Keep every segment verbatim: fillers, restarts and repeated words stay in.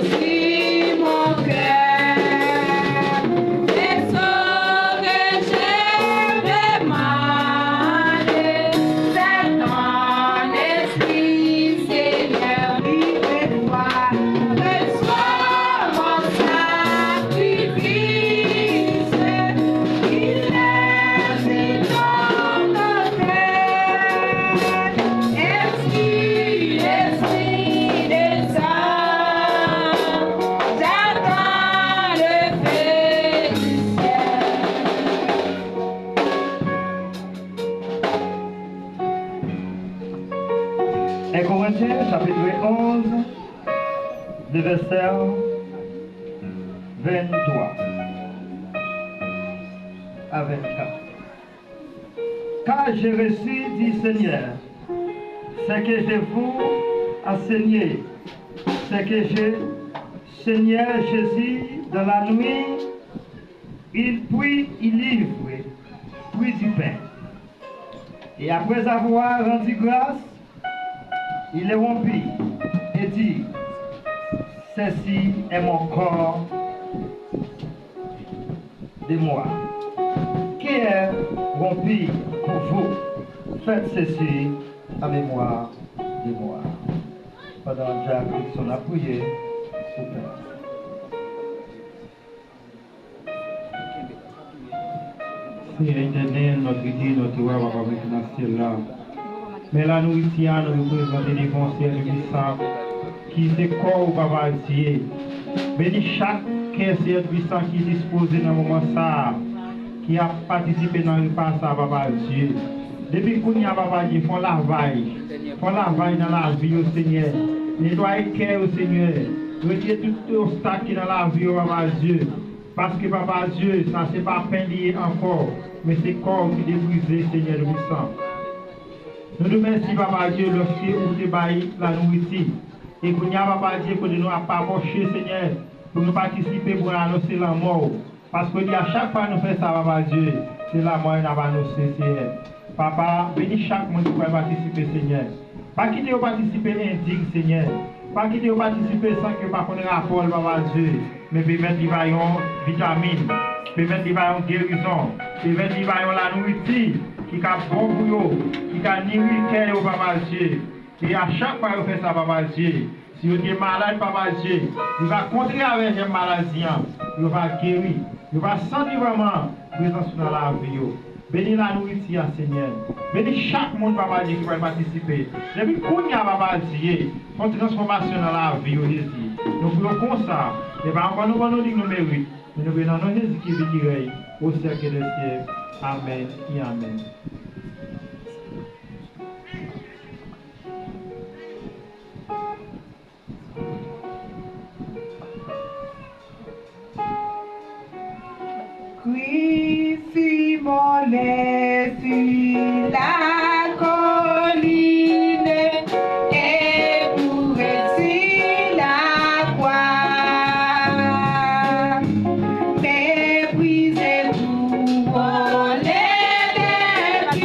Si mon cœur est sauvé, je vais m'aller, c'est ton esprit, Seigneur, qui me voit. Reçois mon sacrifice, il est si ton autel. Esprit, Esprit de Saint, j'attends le feu du ciel. En Corinthiens chapitre onze, le verset vingt-trois à vingt-quatre. Car j'ai reçu du Seigneur ce que je vous enseigné, ce que je, Seigneur Jésus, dans la nuit, il prit un livre, prit du pain, et après avoir rendu grâce, il le rompit et dit, ceci est mon corps de moi, qui est rompu pour vous. Faites ceci en mémoire de moi. Pandan Jack Dixon ap priye, souple. Seyè Etènèl, Nòtrede, Nòtrwa, Papa mwen ki nan syèl la. Men lanouriti a nou reprezante devan w, Seyè Toupisan, ki se kò w, Papa Dye. Beni chak kè, Seyè Toupisan, ki dispoze nan moman sa a, ki ap patisipe nan repa sa a, Papa Dye. Depi kounye a, Papa Dye, fè yon lavaj. Fè yon lavaj nan lavi yo, Senyè. Netwaye kè yo, Senyè. Retire tout obstak ki nan lavi yo, Papa Dye. Paske, Papa Dye, sa se pa pen li ye ankò, men se kò w ki te brize, Senyè Toupisan. Nou di w mèsi, Papa Dye, lòske ou te bay lanouriti. E kounye a, Papa Dye, kote nou ap apwoche, Senyè, pou nou patisipe, pou nou anonse lanmò w. Paske w di a chak fwa nou fè sa, Papa Dye, se lanmò w n ap anonse, Senyè. Papa, beni chak moun ki pral patisipe, Senyè. Pa kite yo patisipe endig, Senyè. Pa kite yo patisipe san ke yo pa konn rapò l, Papa Dye. Men pèmèt li bay yon vitamin. Pèmèt li bay yon gerizon. Pèmèt li bay yon lanouriti ki ka bon pou yo, ki ka niri kè yo, Papa Dye. E a chak fwa yo fè sa, Papa Dye, si yo te malad, Papa Dye, li va kontre avè jèm maladi an. Yo va geri. Yo va santi vrèman prezans ou nan lavi yo. Beni lanouriti a, Senyè. Beni chak moun, Papa Dye, ki pral patisipe. Depi kounye a, Papa Dye, fè yon transfòmasyon nan lavi yo, Jezi. Nou priye w konsa. E pa ankò nou ban nou li nou merit. Men nou priye nan non Jezi ki viv, ki rèy, au siècle des siècles. Amèn e amèn. Christ immolé sur la colline, éprouvé sur la croix, méprisé, couronné d'épines.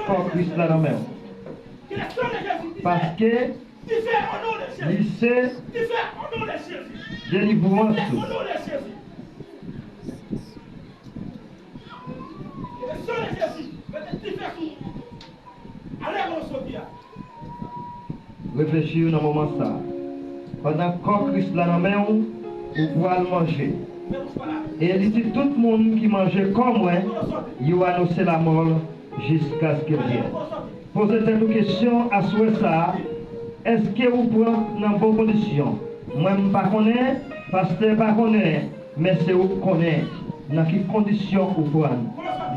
Kò Kris la nan men w. Paske li se delivrans ou. Reflechi nan moman sa a. Pandan kò Kris la nan men w, ou pral manje. E li di, tout moun ki manje kò mwen, yo anonse lamò l jiskaske l vyen. Poze tèt ou kesyon aswè sa a, èske ou pran nan bon kondisyon? Mwen m pa konnen, pastè pa konnen, men se ou k konnen nan ki kondisyon ou pran.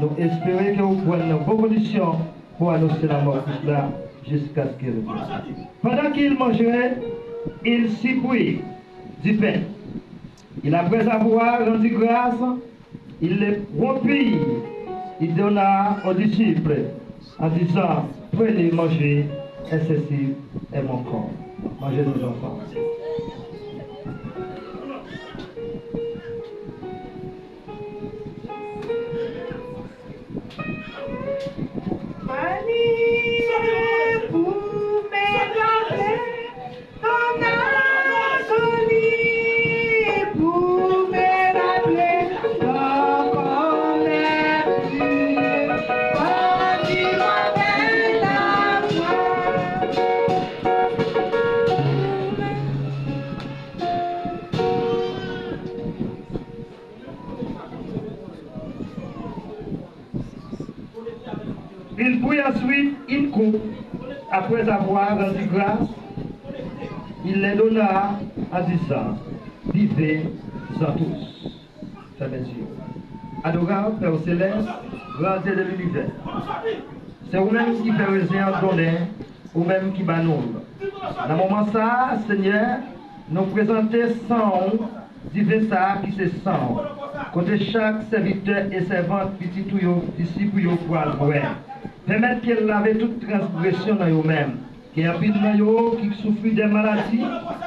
Nou espere ke ou pran nan bon kondisyon pour annoncer la mort de Christ là jusqu'à ce qu'il revienne. Pendant qu'il mangeait, il s'y prit du pain. Il, après avoir rendu grâce, il le rompit, il donna aux disciples en disant, prenez, mangez, et ceci est mon corps. Mangez, mes enfants. Mani pou melabre, ton azoli pou melabre, ton konèti, mani mwen la. Il prit ensuite une coupe, après avoir rendu grâce, il les donna en disant, buvez-en tous. Fèmen zye. Adorab, Pè Selès, Gran Dye de linivè, se ou menm ki fè rezen an donnen, ou menm ki ba nou l. Nan moman sa a, Senyè, nou prezante san w, diven sa a ki se san w, kote chak sèvitè e sèvant, pitit ou yo, disip ou yo pral bwè. Pèmèt ke l lave tout transgresyon nan yo menm. Gen anpil nan yo ki soufri de maladi,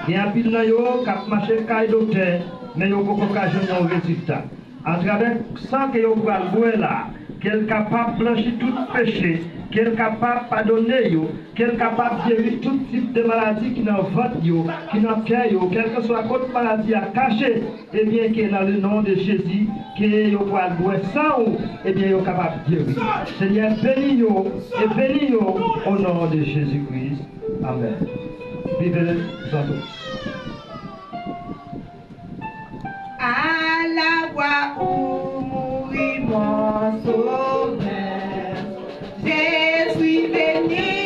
gen anpil nan yo k ap mache kay doktè, men yo poko ka jwenn yon rezilta. Atravè san ke yo pral bwè la, ke l kapab blanchi tout peche, ke l kapab padone yo, ke l kapab geri tout tip de maladi ki nan vant yo, ki nan kè yo, kèlkeswa kot maladi a kache, ebyen ke nan le non de Jezi, ke yo pral bwè san w, ebyen yo kapab geri. Senyè, beni yo, e beni yo, o non de Jezi Kris. Amèn. Vive Santo. À la croix où mourit mon sauveur, je suis béni